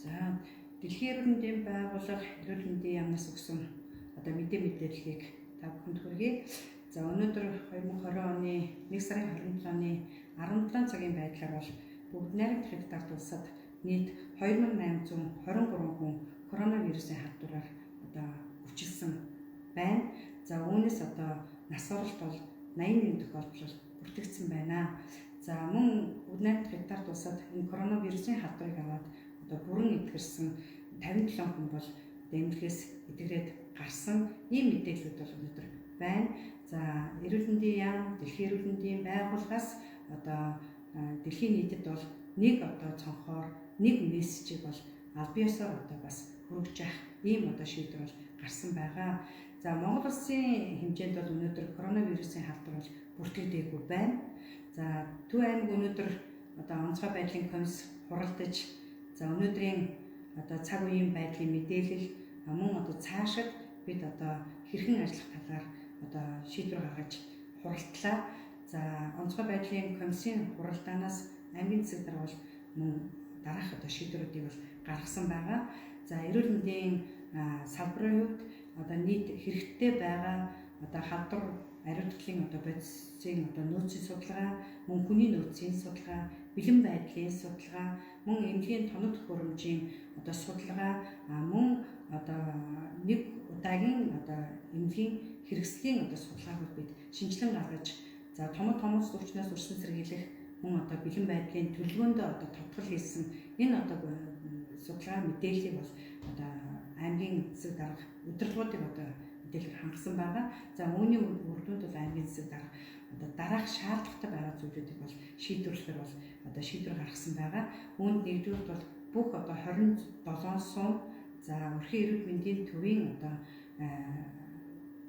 За, Дэлхийн эрүүл мэндийн байгууллага, Эрүүл мэндийн яамнаас өгсөн одоо мэдээллийг та бүхэнд хүргэе. За, өнөөдөр 2020 оны 1 сарын 27-ны 17 цагийн байдлаар бол Бүгд найрамдах Хятад улсад нийт 2823 хүн коронавирусын халдвараар одоо өвчлсөн байна. За, үүнээс одоо нас оролт бол 81 тохиолдол бүртгэгдсэн байна. За, мөн Бүгд найрамдах Хятад улсад энэ коронавирусын халдварыг аваад одоо бүрэн эдгэрсэн 57 хүн бол эмнэлгээс эдгэрээд гарсан ийм мэдээллүүд бол өнөөдөр байна. За, Эрүүл мэндийн яам, Дэлхийн эрүүл мэндийн байгууллагаас одоо дэлхийн нийтэд бол нэг одоо цонхоор нэг мессежийг бол аль биесоор одоо бас хүргэж явах ийм одоо шийдвэр бол гарсан байгаа. За, Монгол улсын хэмжээнд бол өнөөдөр коронавирусын халдвар бол бүртгэгдээгүй байна. За, Төв аймаг өнөөдөр одоо онцгой байдлын комисс хуралдаж, за, өнөөдрийн одоо цаг үеийн байдлын мэдээлэл, мөн одоо цаашид бид одоо хэрхэн ажиллах талаар одоо шийдвэр гаргаж хуралдлаа. За, онцгой байдлын комиссийн хуралдаанаас аймгийн засаг дарга бол мөн дараах одоо шийдвэрүүдийг бол гаргасан байгаа. За, эрүүл мэндийн салбарын хувьд одоо нийт хэрэгтэй байгаа одоо халдвар ариутгалын одоо бодисын одоо нөөцийн судалгаа, мөн хүний нөөцийн судалгаа, бэлэн байдлын судалгаа, мөн эмнэлгийн тоног төхөөрөмжийн одоо судалгаа, мөн одоо нэг удаагийн одоо эмнэлгийн хэрэгслийн одоо судалгааг бид шинжилэн гаргаж, за, томор томоос өвчнөөс өрсөн сэргийлэх мөн одоо бэлэн байдлын төлөвлөгөөндөө одоо тодтгол хийсэн энэ одоо судалгаа мэдээллийг бол одоо аймгийн засаг дарга удирдлагуудыг одоо мэдээлэлээр хангасан байгаа. За, үүний үр дүнд бол аймгийн засаг дарга одоо дараах шаардлагатай байгаа зүйлүүдийг бол шийдвэрлэхээр бол одоо шийдвэр гаргасан байгаа. Үүнд нэгдүгürt бол бүх одоо 27 сум, за, Өрхийн эрүүл мэндийн төвийн одоо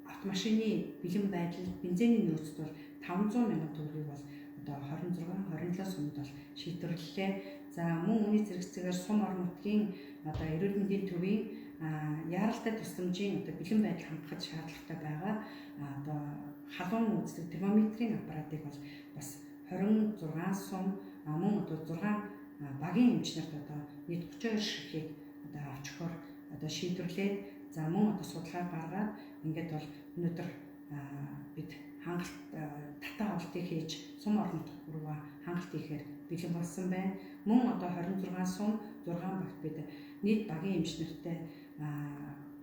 автомашины бэлэн байдал, бензиний нөөцөд бол 500 мянган төгрөгийг бол одоо 26 27 сумд бол шийдвэрлэлээ. За, мөн үүний зэрэгцээгээр сум орон нутгийн одоо эрүүл мэндийн төвийн яаралтай тусламжийн одоо бэлэн байдал хангахад шаардлагатай байгаа одоо халуун үзлэг термометрийн аппаратыг бол бас 26 сум, мөн одоо 6 багийн эмч нарт одоо нийт 32 ширхгийг одоо авч өгөхөөр одоо шийдвэрлээд, за, мөн одоо судалгаа гаргаад ингээд бол өнөөдөр бид хангалт татаа авалтыг хийж сум орон нутг руугаа хангалт хийхээр бэлэн болсон байна. Мөн одоо 26 сум 6 багт бид нийт багийн эмч нартай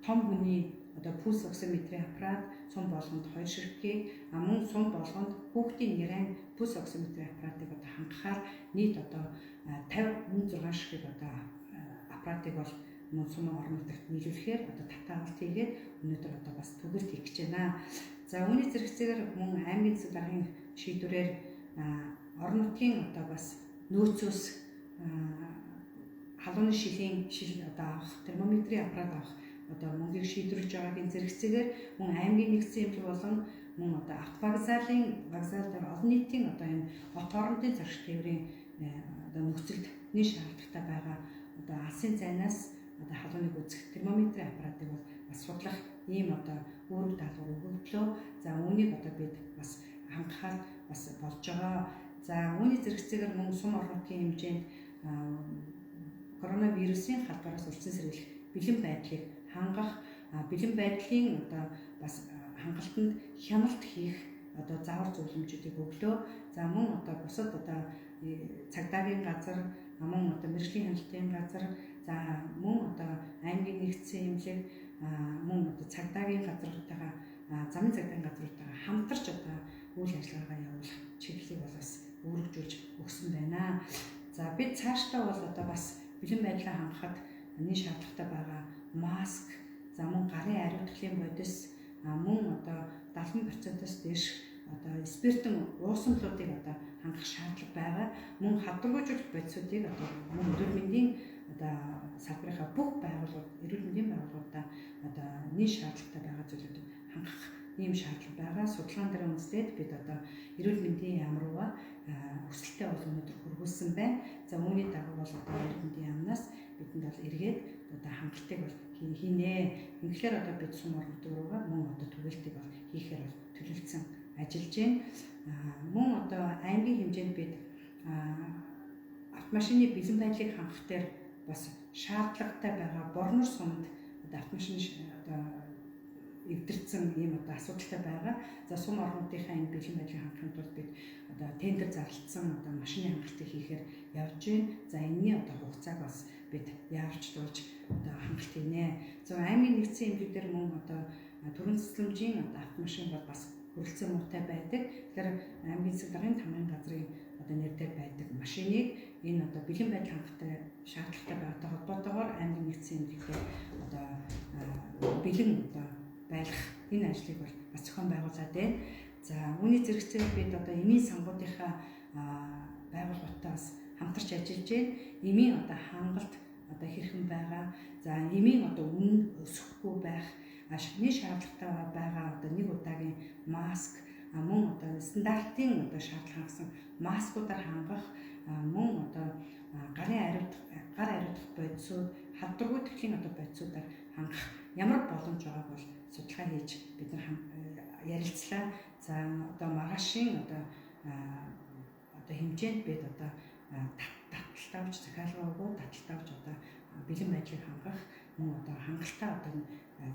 том хүний одоо пульс оксиметрийн аппарат сум болгонд 2 ширхгийг, мөн сум болгонд хүүхдийн нэрэн пульс оксиметрийн аппаратыг одоо хангахаар нийт одоо 56 ширхгийг одоо аппаратыг бол мөн сум орон нутагт нийлүүлэхээр одоо татаавалт хийгээд өнөөдөр одоо бас түгэлт хийх гэж байна. За, үүний зэрэгцээгээр мөн аймгийн засаг даргын шийдвэрээр орон нутгийн одоо бас нөөцөөс халууны шилийн шил одоо авах, термометрийн аппарат авах одоо мөнгийг шийдвэрлэж байгаагийн зэрэгцээгээр мөн аймгийн нэгдсэн эмнэлэг болон мөн одоо автовокзалын вокзал дээр олон нийтийн одоо энэ хот орондын зорчил тээврийн одоо нөхцөлд нэг шаардлагатай байгаа одоо алсын зайнаас одоо халууныг үзэх термометрийн аппаратыг бол бас судлах ийм одоо үүрэг даалгавар өгөгдлөө. За, үүнийг одоо бид бас хангахаар бас болж байгаа. За, үүний зэрэгцээгээр мөн сум орон нутгийн хэмжээнд коронавирусын халдвараас өрсөн сэргийлэх бэлэн байдлыг хангах, бэлэн байдлын одоо бас хангалтанд хяналт хийх одоо заавар зөвлөмжүүдийг өглөө. За, мөн одоо бусад одоо цагдаагийн газар, мөн одоо мэргэжлийн хяналтын газар, за, мөн одоо аймгийн нэгдсэн эмнэлэг, мөн одоо цагдаагийн газруудтайгаа, замын цагдаагийн газруудтайгаа хамтарч одоо үйл ажиллагаагаа явуулах чиглэлийг бол бас үүрэгжүүлж өгсөн байна. За, бид цаашдаа бол одоо бас бэлэн байдлаа хангахад нэг шаардлагатай байгаа маск, за, мөн гарын ариутгалын бодис, мөн одоо 70%-аас дээш одоо спиртэн уусамлуудыг одоо хангах шаардлага байгаа. Мөн халдваргүйжүүлэх бодисуудыг одоо мөн эрүүл мэндийн одоо салбарынхаа бүх байгууллагууд, эрүүл мэндийн байгууллагуудаа одоо нэг шаардлагатай байгаа зүйлүүдийг хангах ийм шаардлага байгаа. Судалгаан дээр үндэслээд бид одоо эрүүл мэндийн яам руугаа өсөлттэй бол өнөөдөр хүргүүлсэн байна. За, үүний дагуу бол одоо эрүүл мэндийн яамнаас бидэнд бол эргээд одоо хангалтыг бол хийнэ. Үнэхээр одоо бид сум орон нутаг руугаа мөн одоо түгээлтийг бол хийхээр бол төлөвлөсөн ажиллаж байна. Мөн одоо аймгийн хэмжээнд бид автомашины бэлэн байдлыг хангах дээр бас шаардлагатай байгаа Борнор сумд одоо автомашин одоо эвдэрсэн ийм одоо асуудалтай байгаа. За сум орнуудынхаа энэ бэлэн байдлыг хангахын тулд бид одоо тендер зарлагдсан одоо машины хангалтыг хийхээр явж байна. За энэний одоо хугацааг бас бид яарчдуулж одоо хангалт хийнэ. За аймгийн нэгдсэн эмнэлгээр мөн одоо төрийн цэцлэмжийн одоо автомашин бол бас хүрэлцэн муутай байдаг. Тэгэхээр аймгийн засаг даргын тамгын газрын одоо нэр дээр байдаг машиныг энэ одоо бэлэн байдал хангахтай шаардлагатай байгаатай холбоотойгоор аймгийн нэгдсэн эмнэлгээр одоо бэлэн одоо байлгах энэ ажлыг бол бас зохион байгуулад байна. За үүний зэрэгцээр бид одоо эмийн сангуудынхаа байгууллагатай бас хамтарч ажиллаж байна. Эмийн одоо хангалт одоо хэрхэн байгаа. За эмийн одоо үнэ өсөхгүй байх, шатны шаардлагатай байгаа одоо нэг удаагийн маск, мөн одоо стандартын одоо шаардлага хангасан маскуудаар хангах, мөн одоо гарын ариутгах, гар ариутгах бодисууд, халдваргүй тэхлийн одоо бодисуудаар хангах ямар боломж байгааг бол судалгаа хийж бид нар ярилцлаа. За одоо маргаашийн одоо одоо хэмжээнд бид одоо таталт авч захиалга өгөө таталт авч одоо бэлэн байдлыг хангах, мөн одоо хангалттай одоо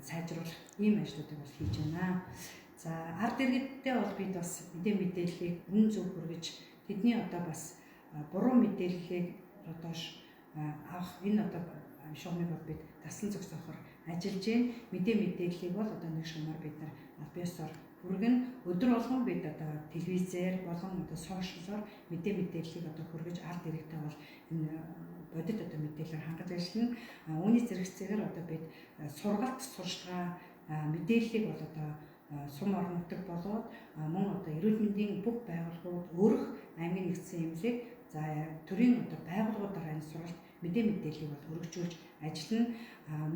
сайжруулах ийм ажлуудыг бол хийж байна. За ард иргэдтэй бол бид бас мэдээллийг үнэн зөв хүргэж тэдний одоо бас буруу мэдээллийг одоо авах энэ одоо шугамыг бол бид таслан зогсоохоор ажиллаж байна. Мэдээллийг бол одоо нэг шугамар бид нар аль биесээр хүргэн өдөр болгон бид одоо телевизээр болон одоо сошиалоор мэдээллийг одоо хүргэж ард иргэдтэй бол энэ бодит одоо мэдээлэлээр хангаж ажиллана. Үүний зэрэгцээгээр одоо бид сургалт сурчлагаа мэдээллийг бол одоо сум орон нутаг болоод мөн одоо эрүүл мэндийн бүх байгууллагууд өөрөх аймгийн нэгдсэн эмнэлэг за төрийн одоо байгууллагуудаар энэ сургалт мэдээллийг бол өргөжүүлж ажиллана.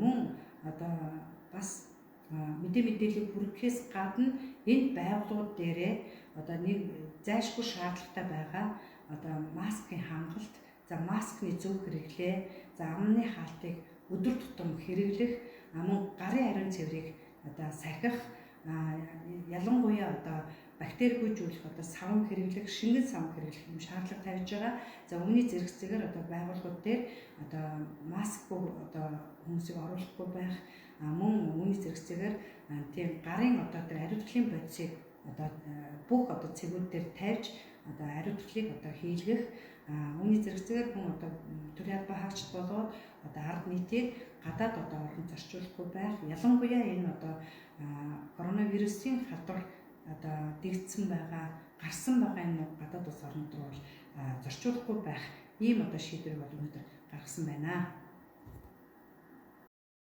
Мөн одоо бас мэдээллийг хүргэхээс гадна энэ байгууллагууд дээрээ одоо нэг зайлшгүй шаардлагатай байгаа одоо маскын хангалт, за маскны зөв хэрэглээ, за амны хаалтыг өдөр тутам хэрэглэх, мөн гарын ариун цэврийг одоо сахих, ялангуяа одоо бактеригүйжүүлэх одоо савн хэрэглэх, шингэн савн хэрэглэх юм шаардлага тавьж байгаа. За үүний зэрэгцээгээр одоо байгууллагууд дээр одоо маскгүй одоо хүмүүсийг оруулахгүй байх, мөн үүний зэрэгцээгээр тийм гарын одоо тэр ариутгалын бодисыг одоо бүх одоо цэгүүд дээр тавьж одоо ариутгалыг одоо хийлгэх, үүний зэрэгцээгээр хүн одоо төрийн албан хаагчид болоод одоо ард нийтийг гадаад одоо орон зорчуулахгүй байх, ялангуяа энэ одоо коронавирусын халдвар одоо дэгдсэн байгаа, гарсан байгаа энэ гадаад улс орнууд руу бол зорчуулахгүй байх ийм одоо шийдвэрийг бол өнөөдөр гаргасан байна.